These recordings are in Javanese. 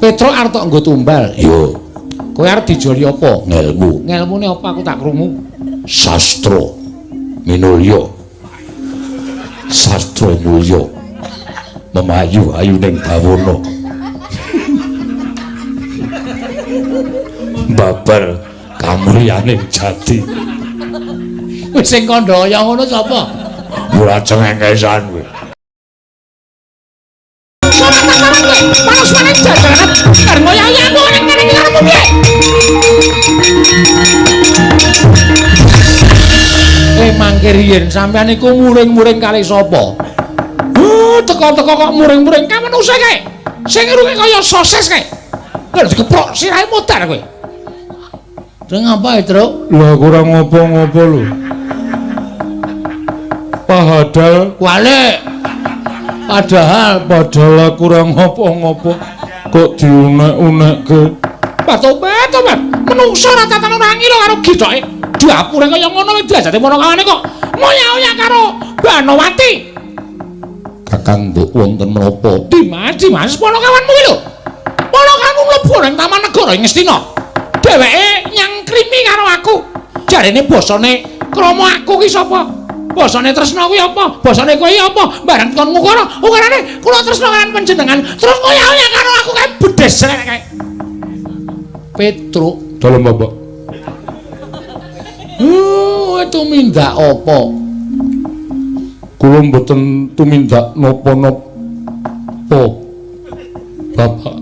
Petruk arep tok nggo tumbal. Yo. Kowe arep dijoli apa? Ngelmu. Ngelmune apa aku tak krungu? Sastra minulya. Sastra mulya. Memayu ayuning bawana. Babar kamulyaning jati. Wis sing kandha kaya ngono sapa? Ora cengengesan kowe. Panas-panas jajaran karena ya aku orang ngene iki karepmu piye? Mangke riyen sampean iku muring-muring kali sapa? Teko-teko kok muring-muring kamenuse kae. Sing irunge kaya sosis kae. Lha dikeprok sirahe modar kowe. Terus ngapa, Truk? Lah kurang ngopo-ngopo lho. Padahal walik. Padahal aku ora ngopo-ngopo kok diunek-unekke. Patobat, tobat. Menungso ora tatan ora ngira karo githoke. Dapure kaya ngono kuwi diajate ponokawane kok moya-oya karo Banowati. Kakang mbok wonten menapa? Dimas, Dimas ponokawanmu kuwi lho. Ponokawanmu mlebu nang Taman Negara ing Ngastina. Dheweke nyangkrimi karo aku. Jarene basane krama aku ki sapa? Basane tresna kuwi apa? Basane kowe apa? Bareng kon ngukara, ukarane kula tresna kalian panjenengan. Terus ngoya-oya karo aku kae bedes kae. Petruk, dalem Bapak. Tumindak apa? Kula mboten tumindak napa-napa, Bapak.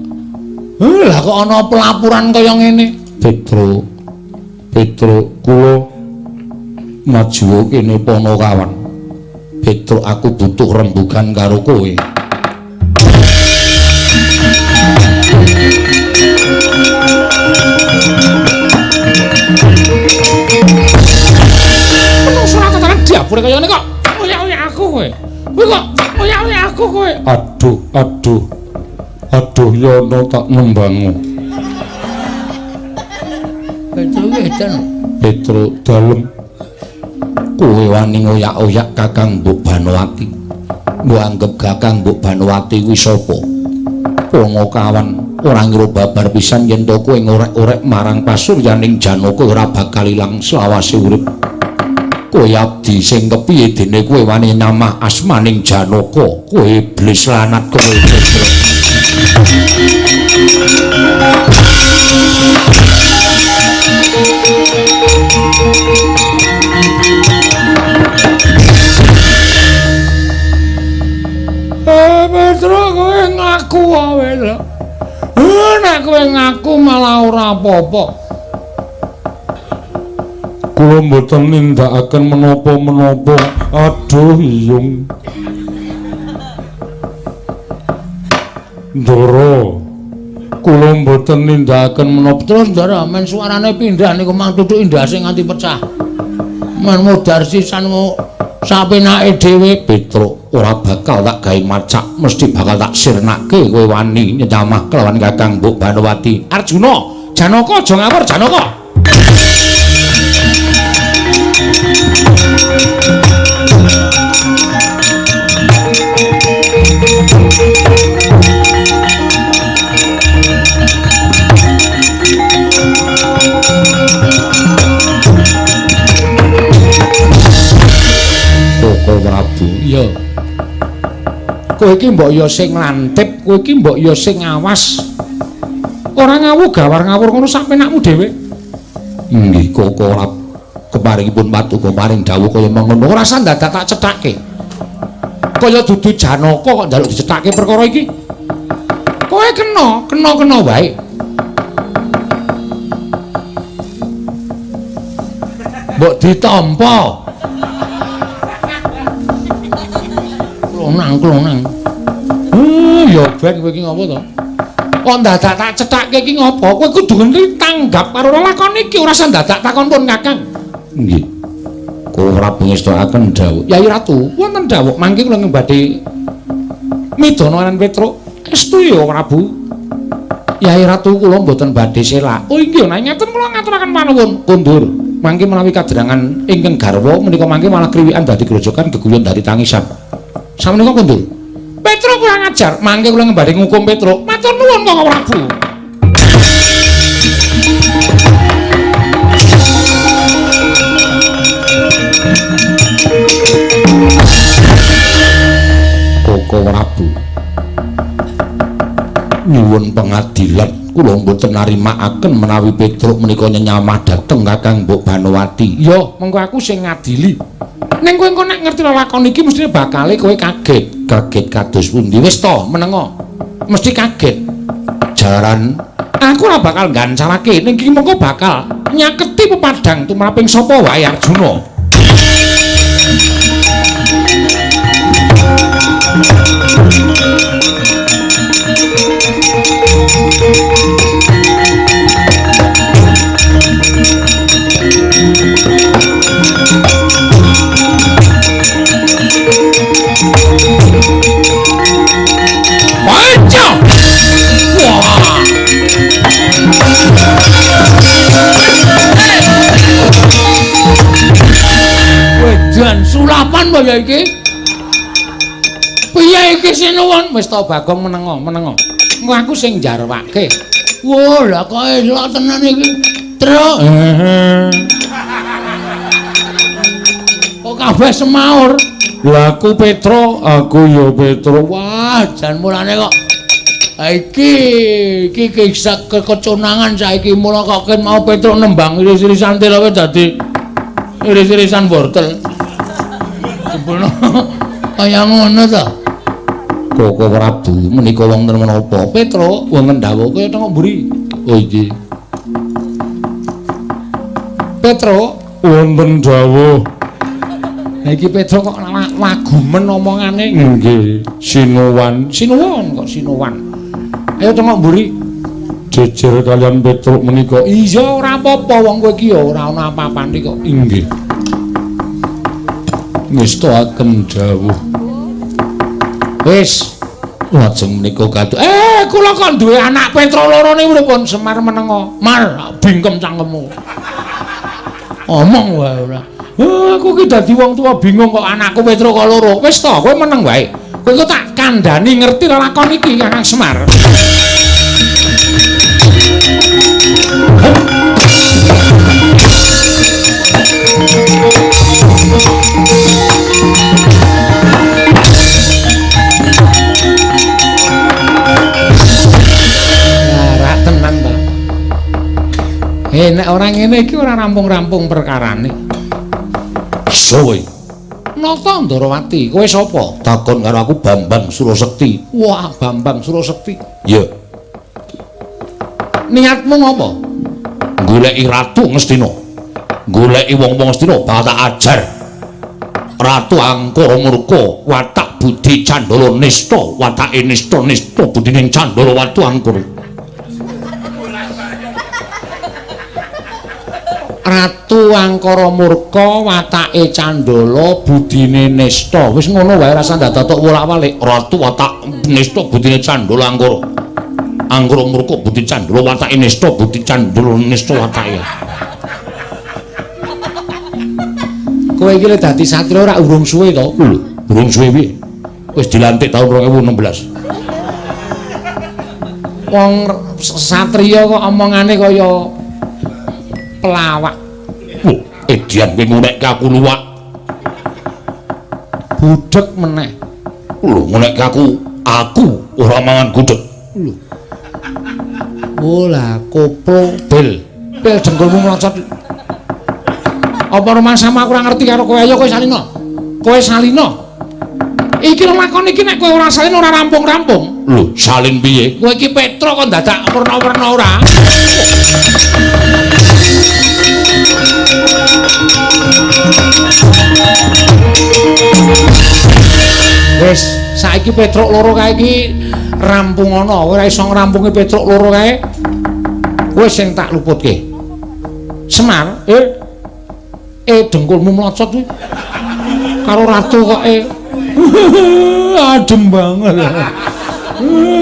Lah kok ana pelaporan kaya ngene? Petruk, Petruk, kula maju kene ponokawan. Petruk, aku butuh rembugan karo kowe. Menungso ora tataran dapure kaya ngene kok oyak-oyak aku kowe. Kowe kok oyak-oyak aku kowe. Aduh, aduh. Aduh yono tak nembangu. Petruk edan. Petruk dalem. Kowe wani ngoyak-oyak Kakang Mbok Banowati. Mbok anggep Kakang Mbok Banowati kuwi sapa? Ponokawan ora ngira babar pisan yen to kowe ngorek-orek marang pasuryaning Janaka ora bakal ilang selawase urip. Kowe abdi sing kepiye dene kowe wani namah asmaning Janaka? Kowe iblis lanat kowe Petruk. Petruk kowe ngaku wae lho. Nek kowe ngaku malah ora apa-apa. Kula mboten nindakaken menapa-menapa. Aduh iyung. Ndara, kula mboten nindakaken menapa. Terus Ndara men suarane pindah niku mang tutuk ndase nganti pecah. Men modar sisan sapenake dhewe. Petruk ora bakal tak gawe macak, mesti bakal tak sirnake kowe wani nyamah kelawan Kakang Mbok Banowati. Arjuna, Janaka aja ngawur Janaka. Koko Prabu, iya. Kowe iki mbok ya sing lantip, kowe iki mbok ya sing ngawas. Ora ngawu gawar ngawur ngono sak penakmu dhewe. Nggih, Koko Prabu. Keparingipun paduka paring dawuh kaya mengono, ora usah dadak tak cethake. Kaya dudu Janaka kok njaluk dicethake perkara iki. Kowe kena, kena-kena wae. Mbok ditampa. Klonang-klonang. Ya ben kowe iki ngopo to? Kok dadak tak cethake iki ngopo? Kowe kudu ngerti tanggap karo lakon iki, ora usah dadak takon pun Kakang. Nggih. Kula Prabu ngestakaken dawuh. Yai Ratu, wonten dawuh mangke kula badhe midana lan Petruk. Estu ya Prabu. Yai Ratu kula mboten badhe selak. Oh inggih, nek ngeten kula ngaturaken panuwun. Kondur. Mangke menawi kadrangan ingkang garwa menika mangke malah kriwikan dadi grojogan geguyon dadi tangisan. Samenika kondur. Petruk kurang ajar, mangke kula badhe ngukum Petruk. Matur nuwun. Sinuwun Koko Prabu. Koko Prabu, nyuwun pengadilan, kula mboten narimakaken menawi Petruk menika nyenyamah dhateng Kakang Mbok Banowati. Ya, mengko aku sing ngadili. Ning kowe engko nek ngerti lelakon iki mestine bakale kowe kaget. Kaget kados pundi? Wis to, menengo. Mesti kaget. Jaran aku ora bakal nggancarake, ning iki mengko bakal nyaketi pepadang tumraping sapa wae Arjuna. Baca. Wah. Wedan sulapan apa ya iki? Piye iki sinuwun? Wis to Bagong menengo, menengo. Engko aku sing njarwake. Wah, lah kok elok tenan iki. Truk. Kok kabeh semaur? Lah aku Petro, aku ya Petro. Wah, jan mulane kok iki iki kisah keconangan saiki mula kok ken mau Petro nembang iris-irisan telowe dadi iris-irisan wortel. Jebulno kaya ngono to. Koko Prabu menika wonten menapa? Petro wonten dawuh kaya teng mburi. Oh iki. Petro wonten dawuh. Lah iki Petro kok wagumen omongane. Nggih, sinuwan. Sinuwun kok sinuwan. Ayo tengok mburi. Jejer kalian Petruk menika. Iya ora apa-apa wong kowe iki ya ora ana apa-apane kok. Inggih. Ngestakaken dawuh. Wis lajeng menika kados. Kula kok duwe anak Petro loro niku pripun? Semar menengo. Mar bingkem cangkemmu. Omong wae ora. Aku ki dadi wong tua bingung kok anakku Petro kok loro. Wis to, kowe meneng wae. Kowe kok tak kandhani ngerti lelakon iki Kakang Semar. Ora tenan to. Nek ora ngene iki ora rampung-rampung perkarane. Sowe. Nata Ndarawati, kowe sapa? Takon karo aku Bambang Surasekti. Wah, Bambang Surasekti. Iya. Niatmu ngopo? Goleki ratu Ngastina. Goleki wong-wong Ngastina bakal tak ajar. Ratu Angkara Murka, watak budi Candala Nista, watake Nista Nista budine Candala watu Angkara. Ratu Angkara Murka, watake Candala, budine Nista. Wis ngono wae rasa ndadatok wolak-walik. Ratu watak Nista budine Candala Angkara. Angkara Murka budi Candala watake Nista budi Candala Nista watake. Kowe iki lek dadi satria ora urung suwe to? Lho, urung suwe piye? Wis dilantik taun 2016. Wong satria kok omongane kaya pelawak. Wah, edian kowe ngunekke aku luwak. Budheg meneh. Lho, ngunekke aku ora mangan gudheg. Lho. Oh lah, koplo bel. Bel dengkulmu mlocot. Apa rumangsamu aku ora ngerti karo kowe? Ayo kowe salino. Kowe salino. Iki lakon iki nek kowe ora salin ora rampung-rampung. Lho, salin piye? Kowe iki Petro kok dadak werna-werna ora? Wis, saiki Petruk loro kae iki rampung ana. Ora iso ngrampungi Petruk loro kae. Kowe sing tak luputke. Semar, dengkulmu mlocot kuwi. Karo ratu kok adem banget.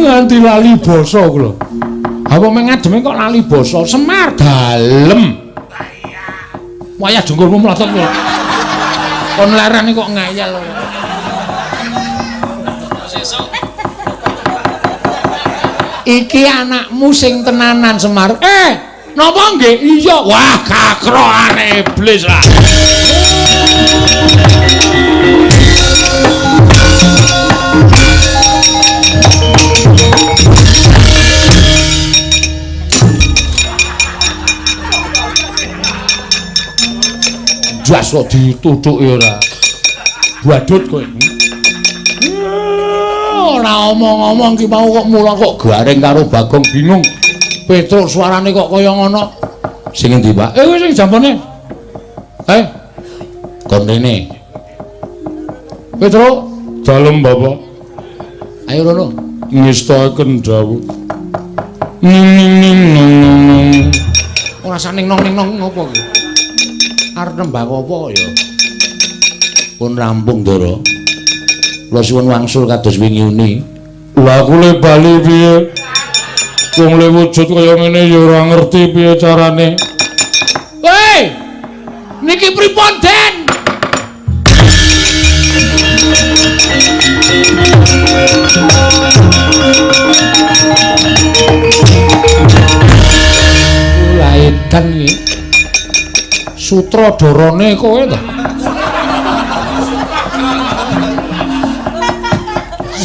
Nganti lali basa ku lho. Apa meng ademe kok lali basa? Semar dalem. Wayah dengkulmu mlocot lho. Kon lerene kok ngayal ora. Iki anakmu sing tenanan Semar. Napa nggih? Iya. Wah, kakrokane iblis lah. Jas kok dituthuki ora. Badut kowe. Ora omong-omong ki mau kok mula kok garing karo Bagong bingung. Petruk suarane kok kaya ngono. Sing endi, Pak? Wis sing jampone. Kon rene. Petruk, dalem Bapak. Ayo rono. Ngestaken dawuh. Ning ning ning ning. Ora saning nong ning nong ngopo ki? Arep nembang apa ya? Pun rampung, Ndara. Kula suwun wangsul kados wingi uni. Lah aku le bali piye? Wong le wujud kaya ngene ya ora ngerti piye carane. Woi! Niki pripun, Den? Lah edan iki. Sutradarane kowe ta?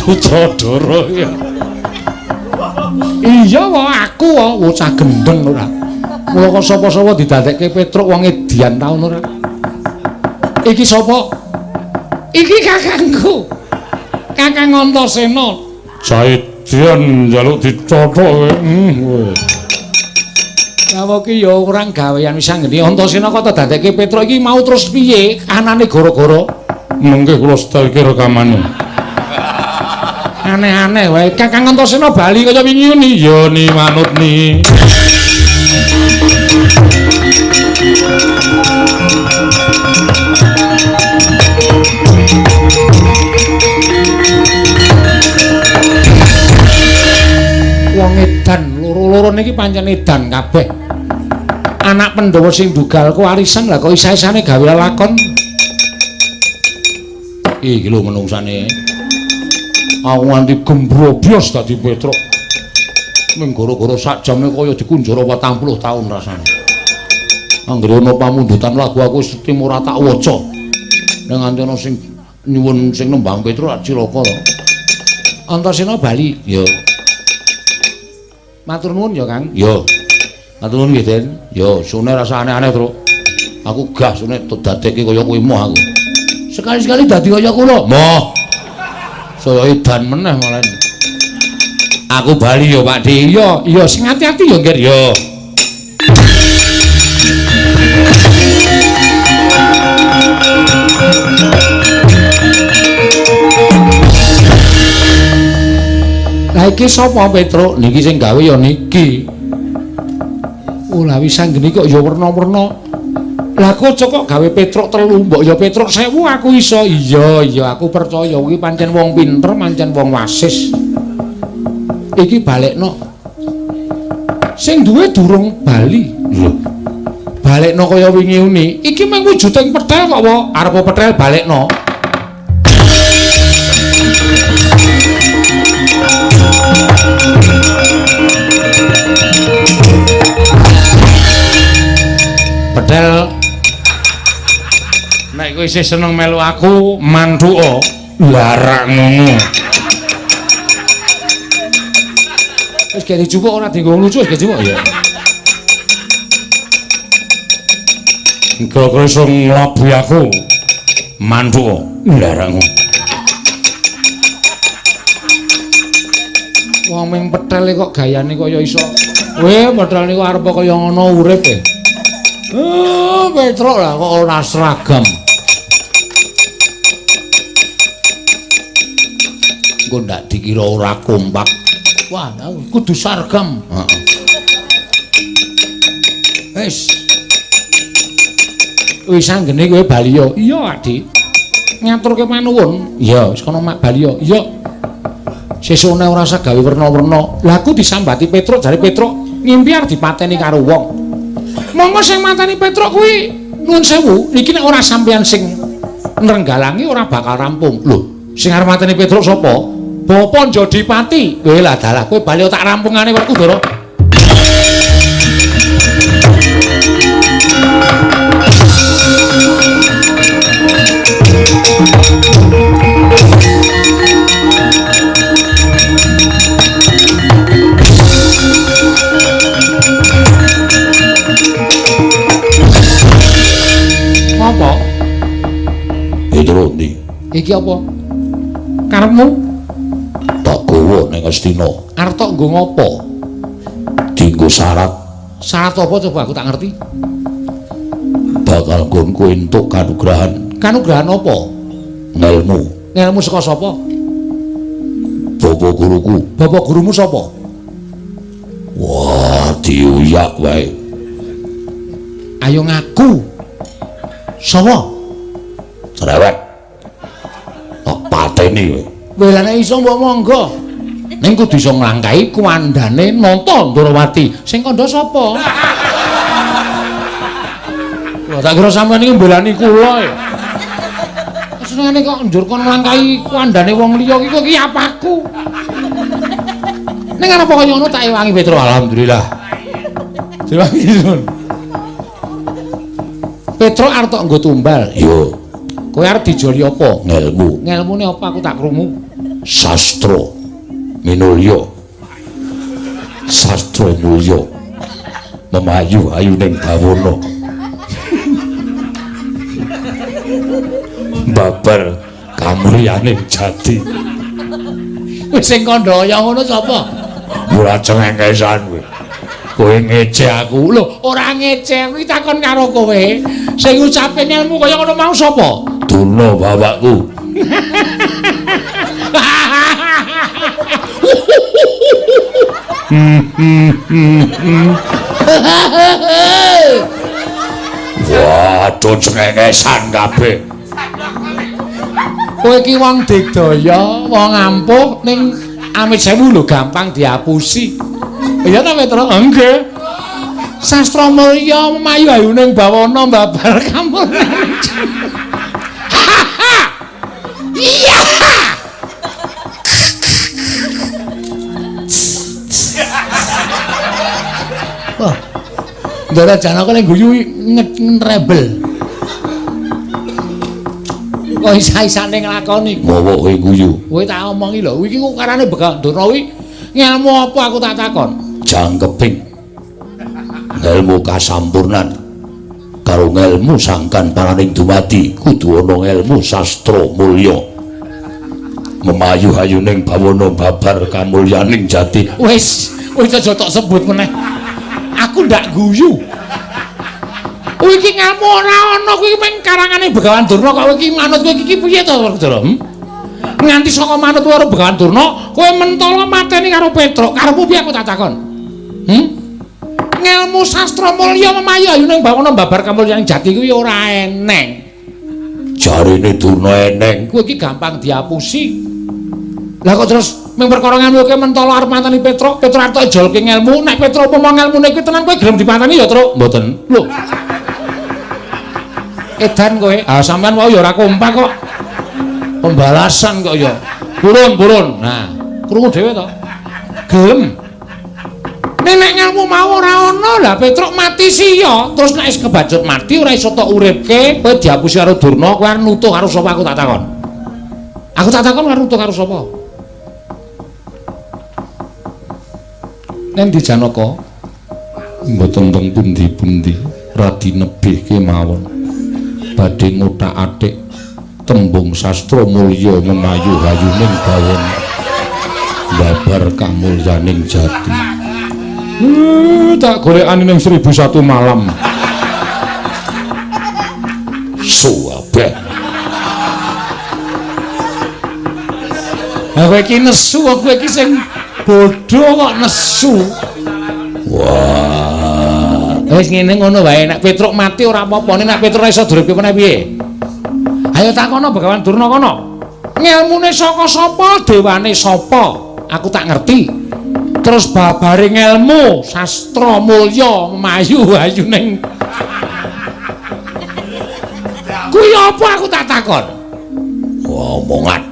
Sutradara ya. Iya wae aku wae bocah gendeng ora. Mula kok sapa-sapa didadekke Petruk wong edian taun ora. Iki sapa? Iki kakangku. Kakang Antasena. Saedian njaluk dicothok kowe. Kowe. Lah iki ya ora gawean wis anggene Antasena kok dadekke Petruk iki mau terus piye? Anane gara-gara mengke kula setelke rekamane. Aneh-aneh wae. Kakang Antasena bali kaya wingi ni. Ya ni manut ni. Wong edan loro-loro niki pancen edan kabeh. Anak Pandhawa sing dugal kewarisan lah kok isa-isane gawe lelakon. Iki lho menungsane. Aku nganti gembrobyos dadi Petruk. Ming gara-gara sak jame kaya dikunjara 40 taun rasane. Anggere ana pamundutan lagu aku wis tim ora tak waca. Nek nganti ana sing nyuwun sing nembang Petruk lak cilaka to. Antasena bali. Ya. Matur nuwun ya, Kang. Ya. Matur nuwun nggih, Den. Ya, sune rasa aneh-aneh, Truk. Aku gah sune dadekke kaya kowe moh aku. Sekali-sekali dadi kaya kula. Moh. Saya edan meneh malah. Aku bali ya, Pak Di. Iya, iya sing ati-ati ya, Nggir. Ya. Lah iki sapa Petruk? Niki sing gawe ya niki. Oh, lah wis anggene kok ya werna-werna. Lah kok kok gawe Petruk 3, mbok ya Petruk 1000 aku iso. Iya, iya aku percaya kuwi pancen wong pinter, pancen wong wasis. Iki balekno. Sing duwe durung bali. Lho. Balekno kaya wingi uni. Iki mung wujuding petel kok, wa. Arep petel balekno. Petel nek kowe isih seneng melu aku manthuka larak ngono. Wis gak dijupuk ora dienggo lucu wis gak dijupuk ya. Gara-gara iso nglabuhi aku manthuka larak ngono. Wong ming petel kok gayane kaya iso. Weh, petel niku arep kaya ngono urip e. Petruk lah kok ora seragam. Engko ndak dikira ora kompak. Wah, kudu seragam. Heeh. Wis. Wis anggene kowe bali ya. Iya, Adik. Ngaturke panuwun. Iya, wis kono mak bali ya. Iya. Sesune ora usah gawe werna-werna. Lah aku disambati Petruk, jare Petruk ngimpi arep dipateni karo wong. Monggo sing mateni Petruk kuwi nuwun sewu, niki nek ora sampeyan sing nrenggalangi ora bakal rampung. Lho, sing arep mateni Petruk sapa? Bapa Njodipati. Kowe lah dalah kowe bali tak rampungane Werkudara. Apa? Petro ndi? Iki apa? Karepmu? Tak gawa ning Astina. Arep tok nggo ngopo? Dinggo syarat. Syarat apa coba aku tak ngerti. Bakal nggonku entuk kanugrahan. Kanugrahan apa? Ngelmu. Ngelmu saka sapa? Bapak guruku. Bapak gurumu sapa? Wah, diuyak wae. Ayo ngaku. Sapa? Cerewet. Tak pateni kowe. Kowe lha nek iso mbok monggo. Ning kudu iso nglangkahi kuwandane Nata Ndrawati. Sing kandha sapa? Wah, tak kira sampeyan iki mbelani kula e. Senengane kok njur kon nglangkahi kuwandane wong liya iki kok iki apaku. Ning arep kaya ngono tak ewangi Petro, alhamdulillah. Diwangi sun. Petro arep tok nggo tumbal. Yo. Kowe arep dijoli apa? Ngelmu. Ngelmune apa aku tak krungu? Sastra minulya. Sastra mulya. Memayu ayuning bawana. Babar kamulyaning jati. Wis sing kandha kaya ngono sapa? Ora cengengesan kowe. Kowe ngece aku. Lho, ora ngece, kuwi takon karo kowe. Sing ngucape ngelmu kaya ngono mau sapa? Durna bapakku. Waduh, cengengesan kabeh. Kowe iki wong digdaya, wong ampuh ning amit sewu lho gampang diapusi. Iya ta Petro? Nggih. Sastra mulya memayu ayuning bawana babar kamulyan. Iya. Wah. Ndara Janaka lek guyu ngetrebel. Kok isa-isane nglakoni? Ngowo kowe guyu. Kowe tak omongi lho, iki kok karane Begawan Durna kuwi ngelmu apa aku tak takon? Jangkeping ngelmu kasampurnan karo ngelmu sangkan paraning dumadi kudu ana ngelmu sastra mulya. Memayu hayuning bawana babar kamulyaning jati. Wis, wis aja tok sebut meneh. Aku ndak guyu. Kuwi iki ngelmu ora ana, kuwi mung karangane Begawan Durna kok kowe iki manut kowe iki piye to, Werkudara? Nganti saka manut karo Begawan Durna, kowe mentala mateni karo Petruk. Karepmu piye aku tak takon? Ngelmu sastra mulya memayu ayuning bawana babar kamulyaning jati kuwi ora eneng. Jarine Durna eneng. Kowe iki gampang diapusi. Lah kok terus mung perkara ngelmu kowe mentala arep mateni Petruk, Petruk arep ijolke ngelmu, nek Petruk umpama ngelmune kuwi tenan kowe gelem dipateni ya, Truk? Mboten. Lho. Edan kowe. Ah sampean wau ya ora kompak kok. Pembalasan kok ya. Purun-purun. Nah, krungu dhewe to. Gelem. Nek nek ngelmu mau ora ana, lah Petruk mati siya. Terus nek wis kebacut mati ora iso tok uripke, kowe diapusi karo Durna, kowe arep nutuh karo sapa aku tak takon. Aku tak takon arep nutuh karo sapa? Nendi Janaka? Mboten teng pundi-pundi, radi nebih kemawon. Badhe ngothak-athik tembung sastra mulya memayu hayuning bawana babar kamulyaning jati. Tak golekane ning 1001 malam. Suwabeh. Lah kowe iki nesu, kowe iki sing bodho kok nesu. Wah. Wis ngene ngono wae, nek Petruk mati ora apa-apa, nek Petruk ora iso duripke meneh piye? Ayo takono Begawan Durna kono. Ngelmune saka sapa, dewane sapa? Aku tak ngerti. Terus babare ngelmu sastra mulya memayu ayuning kuwi apa aku tak takon? Omongan.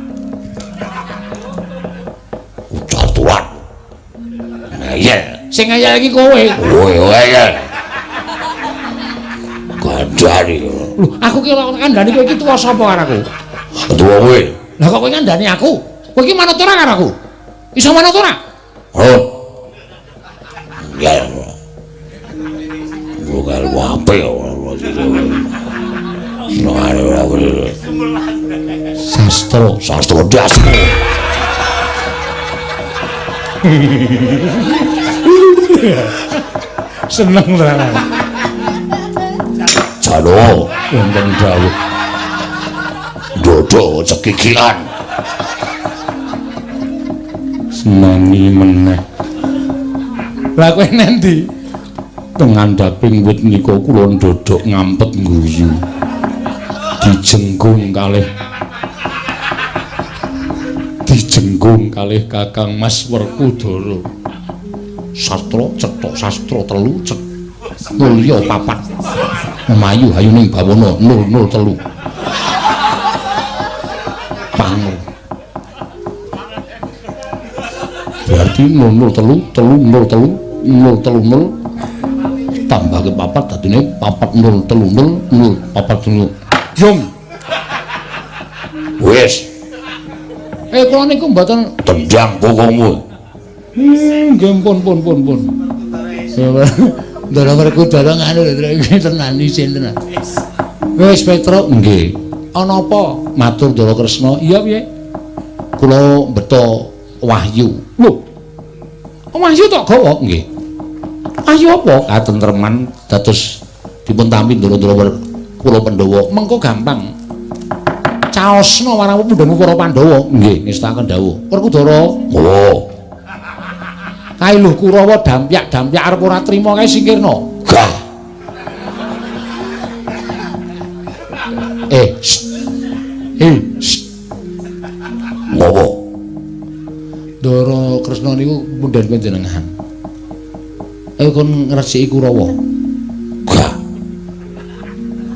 Ngeyel. Sing ngeyel iki kowe. Kowe ngeyel. Kandhani. Lho, aku ki ora kandhani kowe iki tuwa sapa karo aku? Tuwa kowe. Lah kok kowe ngandhani aku? Kowe iki manut ora karo aku? Iso manut ora? Oh. Ngeyel. Bukan wape Sastra, sastra dasmu. Seneng tenan. Jalo wonten dawuh. Dodo cekikian. Senengi meneh. Lah kowe nendi? Teng ngandhaping wit nika kula ndodhok ngampet ngguyu. Dijenggung kalih Kakang Mas Werkudara. Sastra cetha sastra telu cet mulya papat. Memayu hayuning bawana 003. Pangu. Berarti 003 303 030 tambah ke papat dadine 4 0 3 0 0 4 0. Jung. Wis. Kula niku mboten tendang pokokmu. Nggih pun. Ndara Werkudara nganu iki tenan isin tenan. Wis Petruk nggih. Ana apa? Matur Ndara Kresna. Iya piye? Kula mbeta wahyu. Lho. Wahyu tok gawa nggih. Wahyu apa? Katentreman dados dipun tampi ndara-ndara kula Pandhawa. Mengko gampang. Caosna marang pundhamu para Pandhawa. Nggih, ngestakaken dawuh. Werkudara. Oh. Kae lho Kurawa dampyak-dampyak arep ora trima kae singkirna. Gah. Ngopo? Ndara Kresna niku pundhen panjenengan. Ayo kon ngresiki Kurawa. Gah.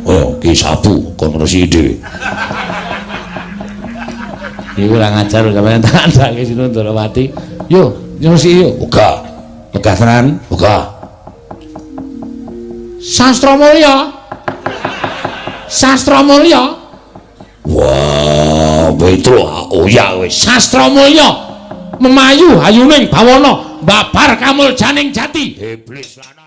Oh, Ki Sabu kon ngresiki dhewe. Iki ora ngajar sampeyan tak kandhake Sinun Ndarawati. Yo, ngresiki yo. Ora. Megah tenan. Ora. Sastra Mulya. Sastra Mulya. Wah, Petro oyak wis. Sastra Mulya. Memayu hayuning bawana, babar kamuljaning jati. Iblis lanang.